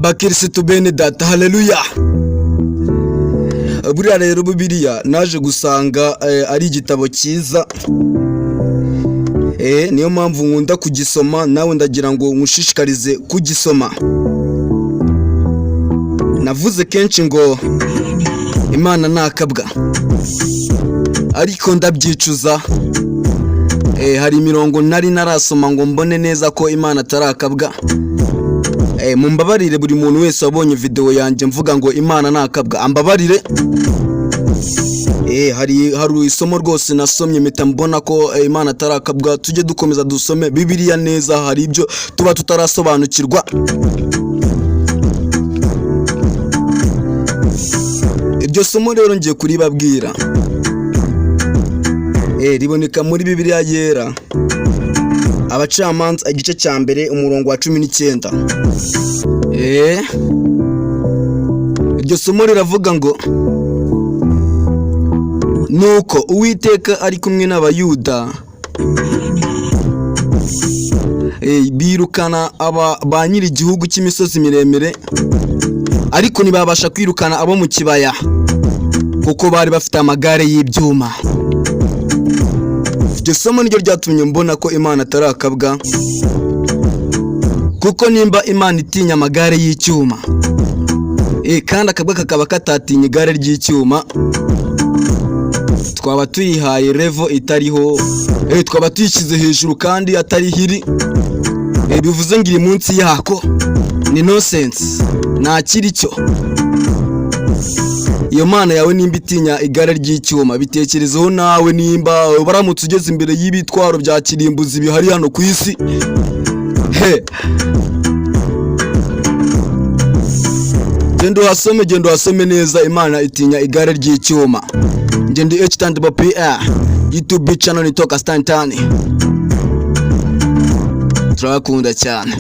Bakirisitu bene data, haleluya! Buriya rero Bibiliya naje gusanga ari igitabo cyiza. Niyo mpamvu nkunda kugisoma, nawe ndagira ngo nkushishikarize kugisoma. Navuze kenshi ngo Imana ni akabwa, ariko ndabyicuza. Hari imirongo nari narasoma ngo mbone neza ko Imana atari akabwa. Mumbabarire, buri muntu wese wabonye video yanjye mvuga ngo Imana ni akabwa ambabarire. Hari isomo rwose nasomye mpita mbona ko Imana atari akabwa. Tujye dukomeza dusome Bibiliya neza, hari ibyo tuba tutarasobanukirwa. Iryo somo rero ngiye kuribabwira. Riboneka muri Bibiliya Yera, Abacamanza igice cya 1, umurongo wa 19. Iryo somo riravuga ngo: "Nuko Uwiteka ari kumwe n'Abayuda, birukana aba ba nyiri igihugu cy'imisozi miremire, ariko ntibabasha kwirukana abo mu kibaya, kuko bari bafite amagare y'ibyuma." Iryo somo niryo ryatumye mbona ko Imana atari akabwa, kuko nimba Imana itinya amagare y'icyuma, kandi akabwa kakaba katatinya igare ry'icyuma, twaba tuyihaye level itariho, twaba tuyishyize hejuru kandi atari hiri. Bivuze ngo iri munsi yako. Ni nonsense, nta kiri cyo. Iyo Mana yawe nimba itinya igare ry'icyuma, bitekerezeho nawe nimba baramutse ugeze imbere y'ibitwaro bya kirimbuzi bihari hano ku isi. He, genda uhasome, genda uhasome neza. Imana itinya igare ry'icyuma. Ngende H PR YouTube channel ni Toka Stantani, turabakunda cyane.